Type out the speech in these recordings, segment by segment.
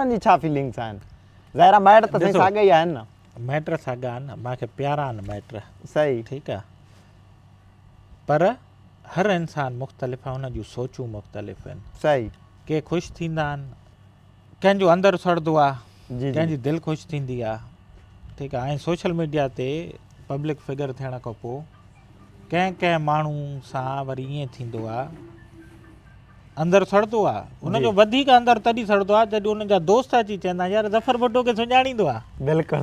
انهن جي ڇا فيلنگس آهن؟ ظاهر آ مائٽ ته سائين ساڳيا ئي آهن نه. مائٽ ساڳا آهن مان کي پيارا آهن مائٽ. صحيح. ٺيڪ آ پر هر انسان مختلف آ ان جون سوچون مختلف آهن. صحيح. ڪي خوش ٿيندا آهن ڪنهن جو اندر سڙندو آ ڪنهن جي دل خوش ٿيندي آ ٺيڪ آ ۽ سوشل ميڊيا تي پبلڪ فگر ٿيڻ کان پوء ڪنهن ڪنهن ماڻهو سان وري ائين ٿيندو آ اندر سڙندو آ ان جو وڌيڪ اندر تڏهن سڙندو آ جڏهن ان جا دوست اچي چوندا يار ظفر ڀٽو کي سڃاڻيندو آ. بلڪل.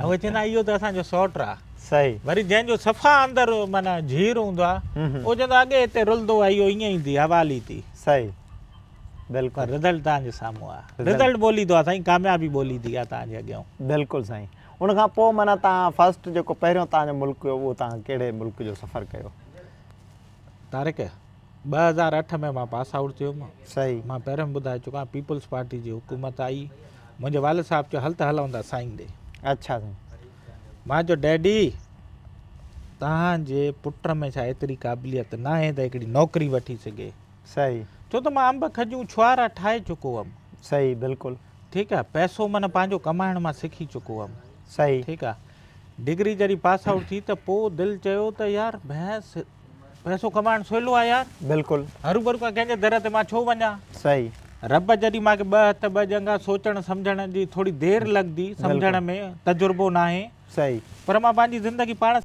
اهي چوندا اهو ته اسان جو سئوٽ آ. صحيح. وري جنهن جو صفا اندر معنيٰ جهير هوندو آ اهو چوندو آ اڳي هتي رلندو آ اهو ائين ئي ٿي حوالي ٿي. صحيح. بلڪل. پر رزلٽ توهان جي سامهون آ. رزلٽ ٻوليندو آ سائين ڪاميابي ٻوليندي آ توهان جي اڳيان. بلڪل سائين. ان کان پوء معنيٰ توهان فرسٽ جيڪو پهريون توهان جو ملڪ هيو اهو توهان ڪهڙي ملڪ جو سفر ڪيو؟ طارق، 2008 ۾ مان پاس آئوٽ ٿيم. صحيح. مان پهريون به ٻڌائي چڪو آهيان پيپلز پارٽي جي حڪومت آئي منهنجي والد صاحب چيو هل ته هلون ٿا سائين ڏي. اڇا سائين. مان چيو ڊيڊي توهان جي پٽ ۾ ڇا ايتري قابليت ناهي ته هڪڙي نوڪري وٺي سگهي. صحيح. ڇو ته مان انب کجون ڇوهارا ٺاهي چڪو هئم. صحيح بلڪل. ٺيڪ آ پئسو معنيٰ پنهنجو ڪمائڻ مان سکي چڪو هئم. صحيح. ٺيڪ آ ڊگري جڏهن پاس آئوٽ ٿي ته پوء دل چيو ته يار ڀينس پئسو ڪمائڻ سولو آ يار. بلڪل. هروڀرو ڪا ڪنهن جي در تي مان ڇو وڃان. صحيح. رب جڏهن مان کي ٻه هٿ ٻه ڄنگها سوچڻ سمجهڻ جي ٿوري دير لڳندي سمجهڻ ۾ تجربو ناهي. صحيح. پر مان پنهنجي زندگي پاڻ.